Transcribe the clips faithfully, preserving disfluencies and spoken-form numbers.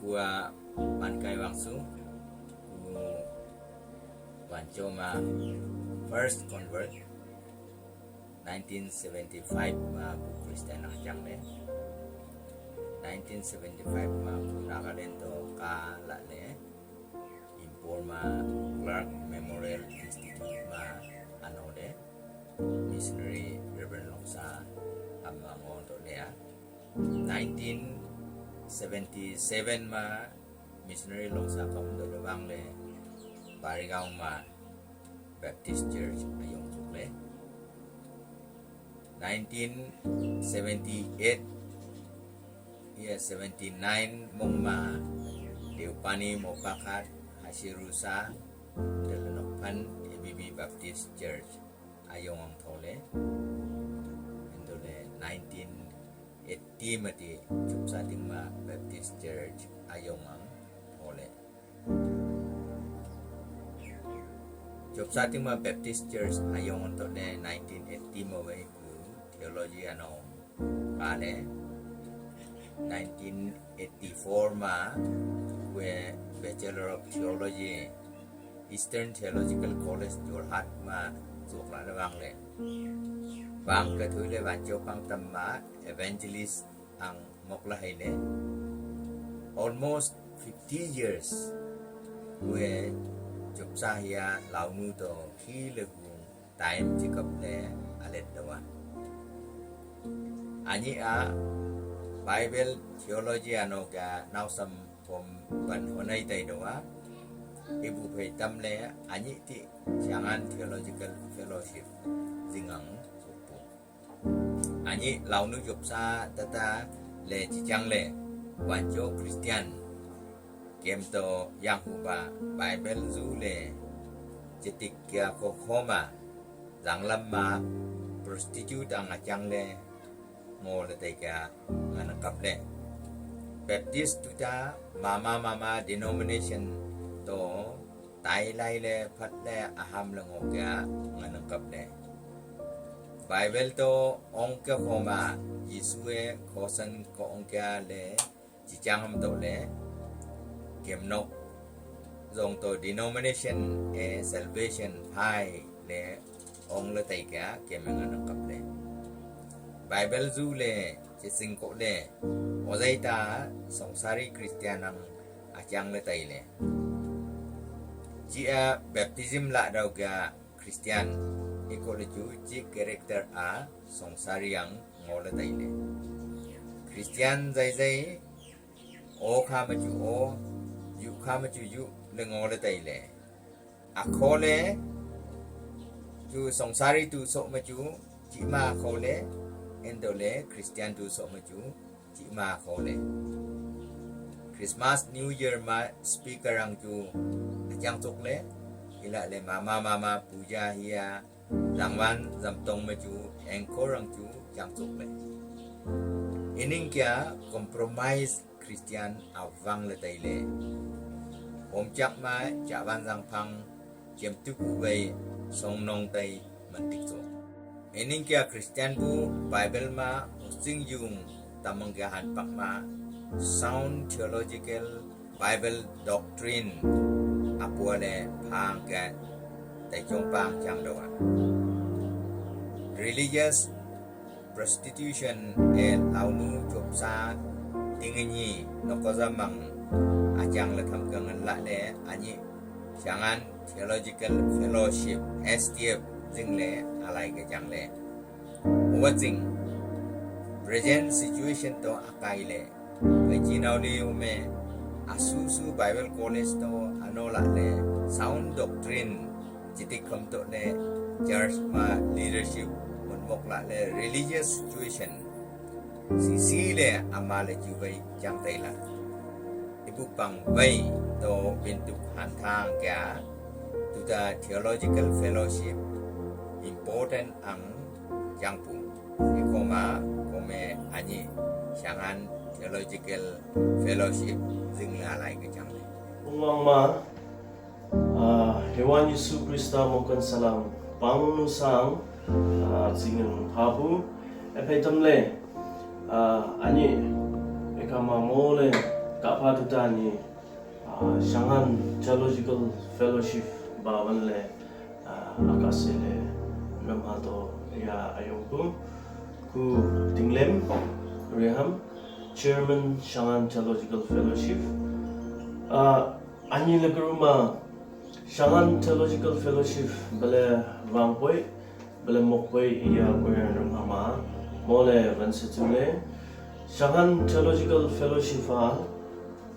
Kua Mankai Wangsu, ku Wancho ma first convert, nineteen seventy-five ma ku Christian ajang le, nineteen seventy-five ma ku Nagaland to ka la le, Impur ma Clark Memorial Institute ma ano le, missionary Reverend Longsa ama ngo to le a. Nineteen seventy-seven ma missionary Longsa kam to le bang le, Barigaon ma Baptist Church ayong tuk le. Nineteen seventy-eight, ya seventy-nine mong ma, Deopani Mopakhat Hashirusa, Delenokphan A B B Baptist Church ayong ang thole. Indole nineteen eighty mati Chopsa Tingma Baptist Church ayong ang thole. Chopsa Tingma Baptist Church ayong ang thole nineteen eighty ma wei ku theology ano kale. Nineteen eighty-four ma kue Bachelor of Theology, Eastern Theological College, Jorhat ma zuk la le bang le. Bang ka thui le ban cho pang tam ma evangelist ang mok la hai le. Almost fifty years kue Chopsa hia Launu to khi le gung time chikap le alet dawa. Ani a Bible theology ano ka nausam pom ban honai tai dawa. Ibu phai tam le ani ti Siangan Theological Fellowship zingang supu. Ani Launu Chopsa tata le chichang le Wancho Christian kem to yang hu ba Bible zu le chitik kya ko khoma zanglam ma prostitute ang achang le ngo le tai kya ngan kap le. Baptist tuta mama mama denomination to tai lai le phat le aham le ngo kya ngan kap le. Bible to ong kya khoma Jisu e khosan ko ong kya le chichang ham to le. Kem nok zong to denomination e salvation phai le ong le tai kya kem ngan kap le. Bible zu le chising ko le. Ozai ta songsari Christian ang achang le tai le. Chi a baptism la dau kya Christian iko le chu chi character a songsari ang ngo le tai le. Christian zai zai o kha ma chu o, yu kha ma chu yu le ngo le tai le. Akho le chu songsari tu so ma chu chi ma akho le, endo le Christian tu so ma chu chi ma akho le. Christmas New Year ma speaker ang chu achang chok le, ila le mama mama puja hia Zangwan zamtong ma chu anchor ang chu chang chok le. Ining kya compromise Christian awang le tai le. Hom chak ma chawan zang phang chem tu ku wei song nong tai man tik so. Ining kya Christian bu Bible ma using yung tamang kya han pak ma sound theological Bible doctrine apua le phang kya tai chong pang chang dawa. Religious prostitution e Launu Chopsa Tingni nokozam ang achang le tham ka ngan la le ani Siangan Theological Fellowship, S T F, zing le alai ka chang le. Uwa zing present situation to akai le. Pai chi nau le ume asu su Bible College to ano la le sound doctrine chitik kham to le church ma leadership un mok la le religious situation sisi le ama le chu bai chang tai la. Ibu pang bai to bin tu han thang kya tuta theological fellowship important ang jang pu. Ikoma kome ani Siangan Theological Fellowship zing la lai ke chang le. Ungwang ma, ah, Hewan Yesu Krista mokan salam pang nu sang, ah, zingin phapu, ephai tam le, ah, ani, ekama mo le, Kahpha tuta ni, ah, Shangaan Theological Fellowship ba wan le, ah, akase le namha to ya ayong ku, ku Tinglem Reham, Chairman Shangaan Theological Fellowship. Ah, anyi le guru ma Shangaan Theological Fellowship bele wangpoi, bele mokpoi iya koyan ramhama, mole vanse chule, Shangaan Theological Fellowship a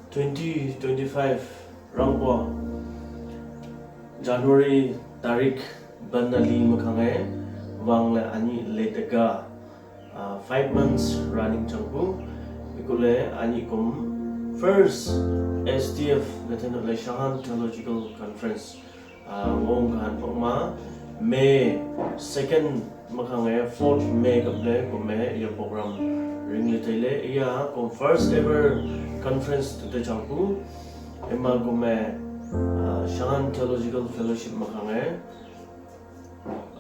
twenty twenty-five rangpoi January tarik ban ali makhange, wang le anyi le tega, ah, five months running changpu. Ikule anyi kum first S T F, Nathaniel Shangaan Theological Conference, ah, ngong kahan pokma, May second makhange fourth May kaple kume ya program ring le taile. Ya kum first ever conference tuta changpu. Ema kume, ah, Shangaan Theological Fellowship makhange,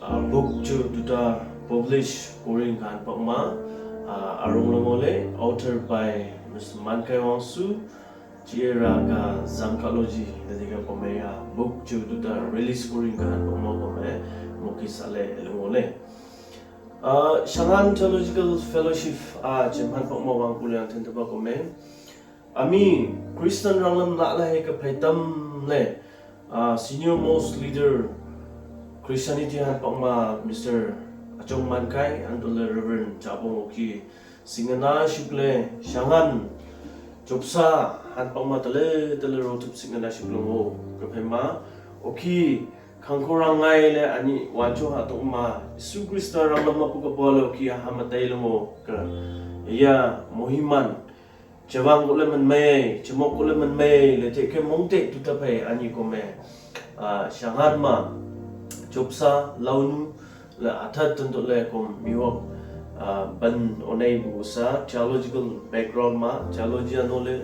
ah, book chu tuta publish kuring kahan pokma, ah, arung le ngole, author by Mister Mankai Wangsu, Chiera ka Zangkaloji, dadika kume ya book chu tuta release kuring kahan pokma kume, mokisa le le ngole. Ah, Shangaan Theological Fellowship a chemhan pokma wangpu le yang tenteba kume, ami Christian ranglam la la he kaphai tam le, ah, senior most leader Christianity han pokma Mister Achong Mankai, anto le Reverend Chabong Oki, singana shukle Shangaan chopsa han pokma tale tale rotup singana shukle ngo kaphai ma, oki khangko rangai le anyi wancho ha tokma, Isu Krista ranglam mapu kapo le oki aha matai le ngo ka, ya mohiman, chewang kule man mai, chemok kule man mai, le te ke mong te tuta phai anyi kume, ah, Shangaan ma, chopsa, launu, le athat tuntu le kum miwok, ah, ban onei bu sa, theological background ma, theologian ole,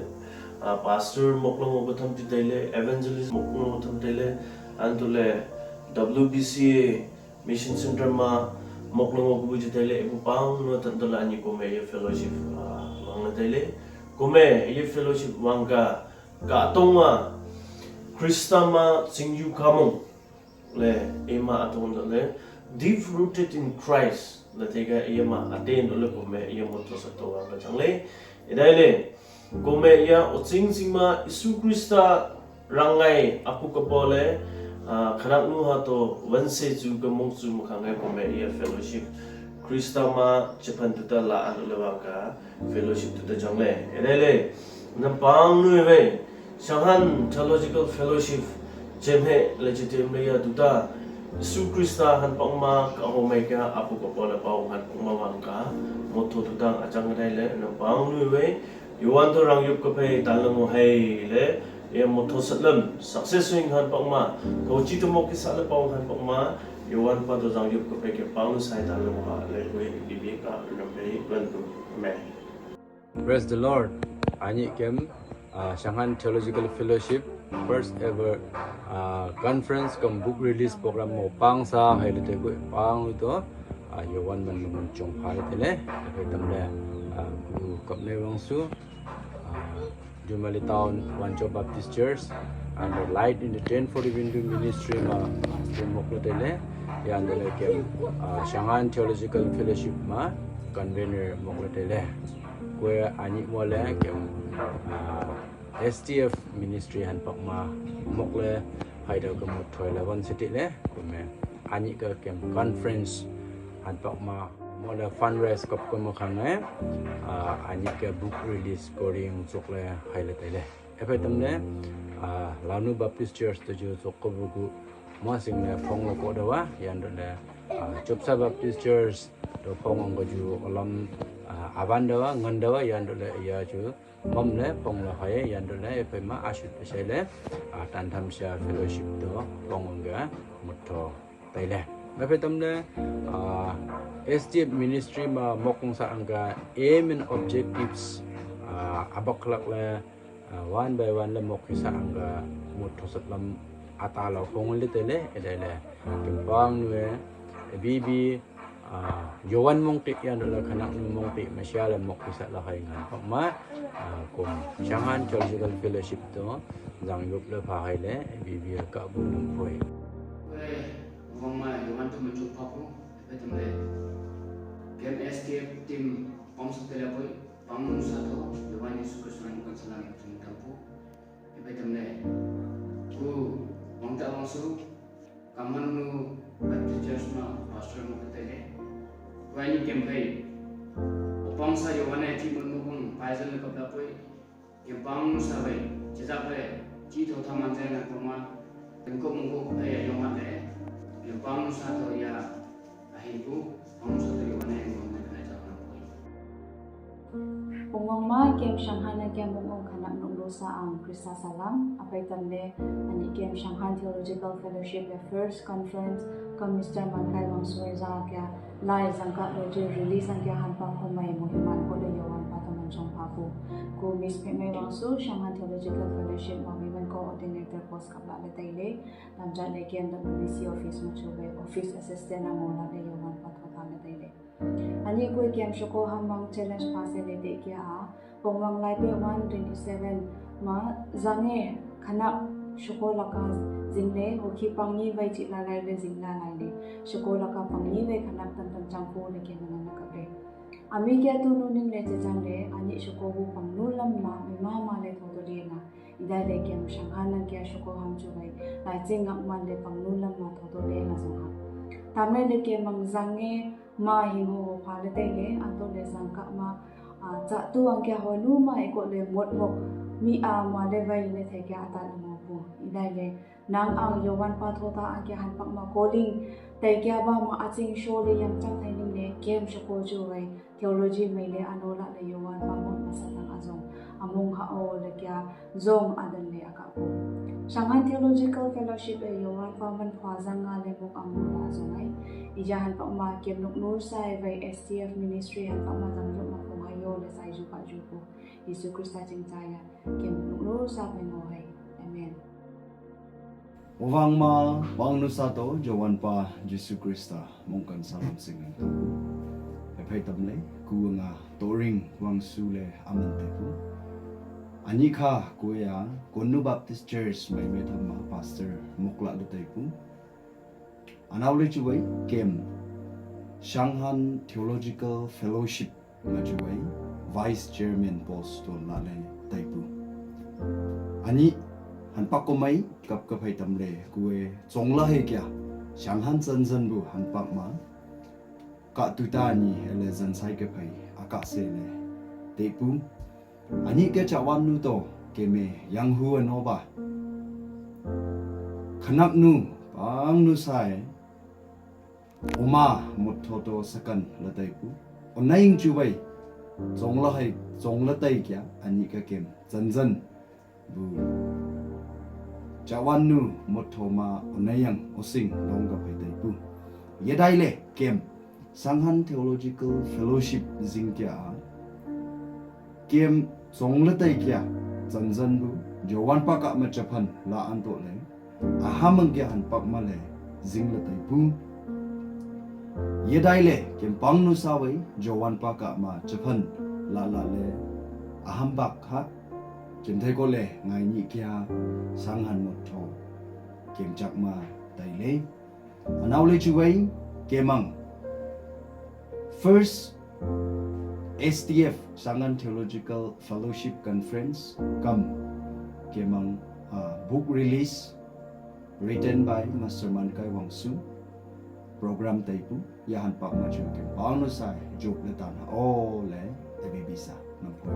ah, pastor moklang oku tham tu taile, evangelist moklang oku tham taile, antu le W B C A Mission Center ma moklang oku bu taile, ibu pang no tantu le anyi kume ye fellowship, ah, wang le taile. Kume ye fellowship wang ka, ka atong ma, Krista ma singyu kamong le, ema atong da le, deep rooted in Christ, le tega ema aten le kume ye motho sato wang ka chang le. Idai le, kume ya oching sing ma Isu Krista rangai apu kapo le, ah, khanak nu ha to vanse chu ka mong chu makhangai kume ya fellowship. Krista ma chephan tuta la an le wang ka fellowship tuta chang le. Idai le, nampang nu we, Shangaan Theological Fellowship, chemhe le chitim le ya tuta, Isu Krista han pokma ka ho mai ka apu kapo le pao han pokma wang ka, motho tuta achang dai le, nampang nu we, Yohan to rang yup kaphai tan le mo hai le, ya motho satlam, success wing han pokma, kau chi to mok ki sa le pao han pokma, Yohan pa to rang yup kaphai ke pang sai tan le mo ha le, we, bibi ka, nampai, ban tu, amen. Praise the Lord. Anyi kem, ah, Shangaan Theological Fellowship first ever, ah, conference cum book release program mo pang sa hai le te ko pang to, ah, Yohan man man chong pha le te le, te tam le, ah, ku kap ne wang su, ah, Jumali Town Wancho Baptist Church and the Light in the Ten Forty Window Ministry ma, kem mok le te le, yan de le kem, ah, Shangaan Theological Fellowship ma convener mok le te le. Kue anyi mo le kem, ah, S T F ministry han pokma mok le, hai da ka mot thoi le wan siti le, kume anyi ka kem conference han pokma mo le fundraise kop ko mo khang e, ah, anyi ka book release koring chok le hai le tai le. Epe tam le, ah, Lanu Baptist Church to ju chok ko bu ku mo sing le phong le ko da wa, yan do le, ah, Chopsa Baptist Church to phong ang ko ju olam, ah, aban da wa, ngan da wa, yan do le ya ju Mam le pong le hai yan do le, epe ma ashut pe sai le, ah, tan tham sha fellowship to pong ga mut tho tai le. Epe tam le, ah, S D F ministry ma mok kong sa ang ga aim and objectives, ah, abak lak le, ah, one by one le mok sa ang ga mut tho sat lam ata lo pong le tai le, e dai le. Kempang nue, bibi, ah, Yohan mong ti yan do le khanak nu mong ti ma sha le mok kisa la hai ngan. Pok ma, Ah, kum Shanghan Theological Fellowship to zang yup le pha hai le, A B B A ka bu nang poi. Wai, wang ma, yuan tu menchuk papu, betem le. Game S T F team, pom sa tele boy, pom sa to, yuan Yesu Kristus nang bukan salam yang tung tampu. Ipe tamle, ku Wangta Wangsu, Kaman nu Baptist Church ma pastor mo kete le. Wai ni kempe, opang sa yowane ti mun mo kong paizan le kapla poi, kempang nu sa bai, chejak le, chi tho thaman jai na koma, tengko mungko kupe ya yoman le, kempang nu sa to ya, ahin ku, pang nu sa to yowane, ngom le kena jang na poi. Pungwang ma kem Shanghan a kem ung ung khanak nuknu sa ang Krista salam. Apai tamle ani kem Shanghan Theological Fellowship le first conference ka Mister Mankai Wangsu e za kya lai zangka loji release ang kya hanpa khomai muhiman ko le yowan pa taman chong papu. Ko Miss Pemai Wangsu Shanghan Theological Fellowship ma women coordinator post kapla le taile. Lamjat le kem W B C office ma chu le office assistant ang ona le yowan pa thota le taile. Ani kue kem shoko ham mang challenge pa se le te kia a. Pongwang lai pe one twenty seven ma zange khanak shoko laka zingle, hoki pangni vai chi la lai le zingla lai le. Shoko laka pangni vai khanak tan tan chang ko le kem na na ka pe. Ami kia tu nu ning le che chang le, ani shoko bu pangnu lam ma, mi ma ma le tho to le na. Idai le kem Shanghan nang kia shoko ham chu vai, lai ching ngak man le pangnu lam ma tho to le na zong ha. Tamle le kem mang zange, ma hing ho pha le taile, anto le zangkah ma, ah, chah tu ang kia ho nu ma eko le mot mok, mi a ma le vai le thai kia ata le mo pu. Idai le, nang ang yowan pa thota ang kia hanpak ma calling, tai kia ba ma aching sho le yang chang thai ning le, kem shoko chu vai, theology mai le ano la le yowan pa mot ma sa tang azong, among ha o le kia, zong adan le aka ko. Shanghan Theological Fellowship e yowan pa man phwa zang nga le mok ang la zong ai. Ija hanpak ma kem nuk nur sai vai S T F ministry hanpak ma zang juk ma kong hayo le sai juk ka juk ko. Yesu Krista ching chaya kem nuk nur sa pe ngo hai. Amen. Wang ma, wang nu sa to, yowan pa Yesu Krista. Mongkan salam sing ngan tapu. Ephai tamle, ku nga Toring Wangsu le aman taipu. Ani kha kuya Konnu Baptist Church mai me thamma pastor mokla le taipu. Anau le chuwai kem Shanghan Theological Fellowship ma chuwai Vice Chairman post to la le taipu. Ani hanpak ko mai kap kap hai tamle kue chongla hai kya Shanghan Zanzan bu hanpak ma ka tuta ni ele zansai ke phai aka se le taipu. Ani ke chawan nu to keme yang hu ano ba khanak nu pang nu sai Oma motho to sakan la taipu. Onaing chubai. Chongla hai, chongla tai kya, ani ka kem. Zanzan. Bu. Chawan nu motho ma onayang osing long ka phai taipu. Yadai le kem. Shanghan Theological Fellowship zing kya a. Kem chong le tai kya, zanzan bu, yowan pa ka ma chaphan la an to le, aham ang kya han pak ma le, zing le tai pu. Ye dai le, kem pang nu sa wai, yowan pa ka ma chaphan la la le, aham bak ha, kem thai ko le, ngai ni kya, sang han mo tho, kem chak ma tai le. Anau le chuwai kemang. First S T F, Shanghan Theological Fellowship Conference, kam kemang, uh, book release written by Master Mankai Wangsu, program taipu, yahan pak ma chu kem pang no sai, jop le tan ha, o le, A B B sa, nampoi.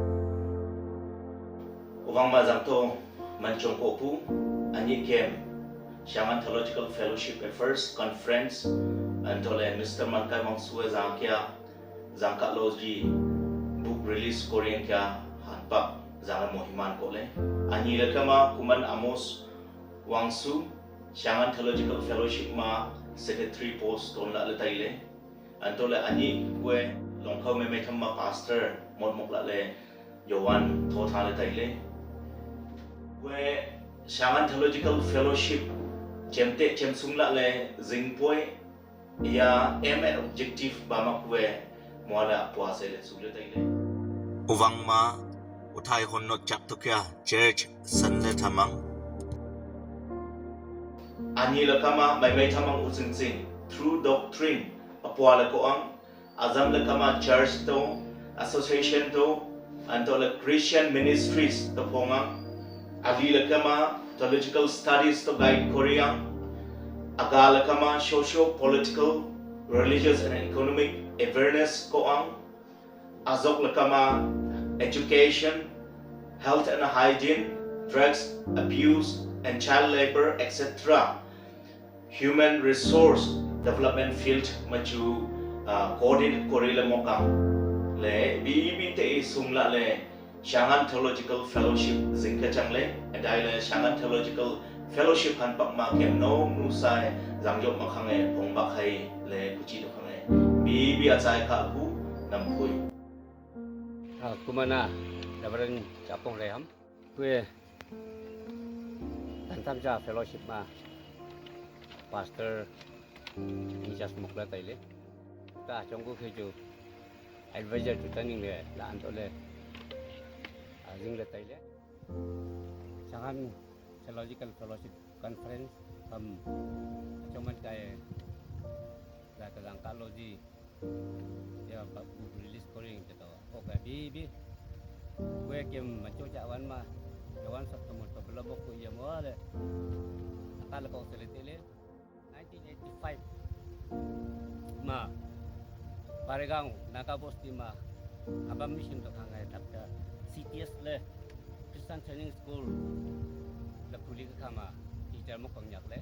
Owang ma zang to, man chong ko pu, ani kem, Shanghan Theological Fellowship Affairs Conference, anto le Mister Mankai Wangsu e zang kya, zang ka lo ji, book release korean kya, han pak, zang mo himan ko le. Ani le kama, kuman Amos Wangsu, Shanghan Theological Fellowship ma, secretary post ton la le tai le. Anto le ani kue longkhau me me tham ma pastor mot mok la le yowan tho tha le tai le. Kue Shanghan Theological Fellowship chem te chem sung la le zing poi ya aim and objective ba ma kue mo la pua se le su le tai le. Owang ma Uthai hon no chap to kya church Sunday thamang. Ani la kama mai mai thamang u sing sing through doctrine apua la ko ang. Azam la kama church to, association to, anto la Christian ministries to phong ang. Ali la kama theological studies to guide kori ang. Aga la kama socio political, religious and economic awareness ko ang. Azok la kama education, health and hygiene, drugs abuse and child labor, et cetera. Human resource development field ma chu, ah, coordinate kori le mokang. Le, bi, bi te i sung la le, Shangan Theological Fellowship zing ka chang le, adai le Shangan Theological Fellowship han pak ma kem no nu sai zang jok ma khang e, phong bak hai le kuchi to khang e. Bi, bi a chai ka ku nam pui. Ah, kumana, Reverend Chapong Reham. Kue, Tantam cha fellowship ma, pastor, in charge mokla taile. Ta chong ko khe chu, advisor chu taning le, la anto le, ah, zing le taile. Shangan Theological Fellowship Conference, kam, choman kai, la ka lang ka lo ji, ya, ba, bu release koring ke to. Okay, bi, bi. Kue kem macho cha wan ma, ya wan sat to mo to bela bok ko ya mo le. Ata le ko se le tele. Nineteen eighty-five ma, Paregaon Naga Bosti ma, Abam Mission to khangai tapta C T S le, Christian Training School le puli ka khama, teacher mok kang nyak le.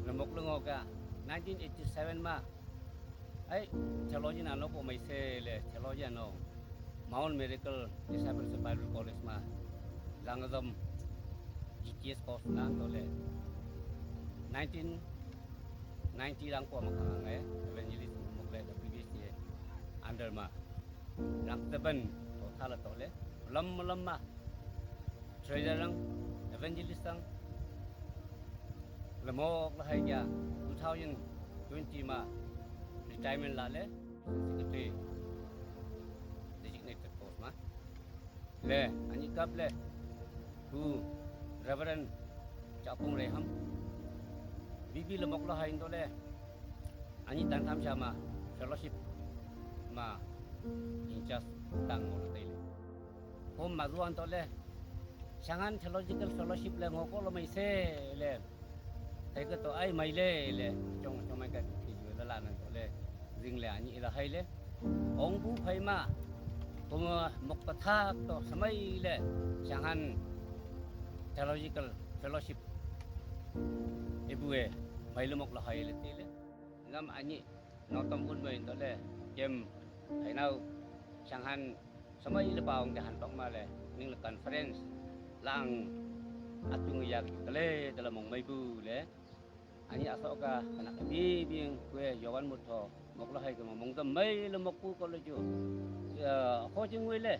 Le mok le ngo ka, nineteen eighty-seven ma, ai, theology na no ko mai se le, theology no. Mount Miracle Discipleship Bible College ma, Langazam G T S course na to le. Nineteen ninety rang ko ma khang ngai, evangelist mok le, the previous year under ma. Rang seven to thala to le. Lam lam ma. Treasurer ang, evangelist ang, le mok le hai kya, two thousand twenty ma, retirement la le, secretary, designated post ma. Le, ani kap le, ku Reverend Chapung Reham, bibi le mok le hai indo le, ani tan tham sha ma, fellowship ma, in charge tang mo le tai le. Hom ma zuan to le, Shangan Theological Fellowship le ngo ko lo mai se le. Thai ka to ai mai le le, chong chong mai ka ki ju la la nan to le, zing le ani la hai le. Ong bu phai ma, ko mok pa thak to samai le, Shangan Theological Fellowship. Ibu e, mai le mok la hai le te le. Ngam ani Notom un mai to le, kem, hai nau, Shangan, samai le paong ke han tong ma le, ning le conference, lang, atung ya ke le, de la mong mai bu le, ani asok ka, kana ke bi, bi, kue, Yowan mut tho, mok le hai ke mong de mai le mok ku ko le ju, ya, ho jing wei le,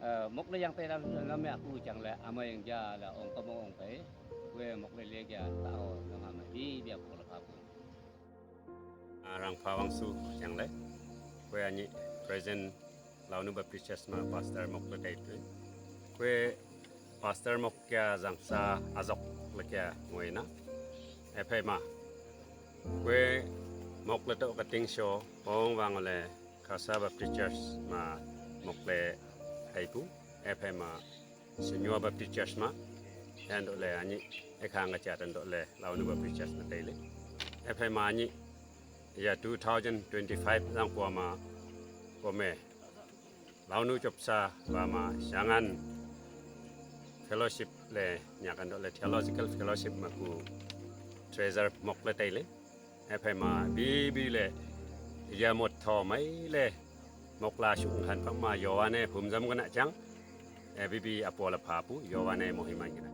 eh, mok le yang te ram, ram ya ku chang le, ama yang ja le, ong ka mong ong kai, kue, mok le le ya, ta ho, nama mai bi, bi ko le pa ku. Ah, Rangpha Wangsu yang le. Kue ani present Launu Baptist Church ma pastor mok le kai tu. Kue pastor mok kya zangsa azok le kya ngoi na. E phai ma. Kue mok le to kating sho ong wang le Khasa Baptist Church ma mok le hai pu. E phai ma Senyua Baptist Church ma, endo le ani, ekhang acha endo le, Launu Baptist Church ma taile. E phai ma ani, ya two thousand twenty-five lang kua ma, kome, Launu Chopsa ba ma, Shangan Fellowship le, nyak endo le, Theological Fellowship ma ku, treasurer mok le taile. E phai ma, bi bi le, ya mot tho mai le, mok la shuk han phang ma, Yowane phum jam kana chang. E bi bi apo la pha pu, Yowane mohi man kana.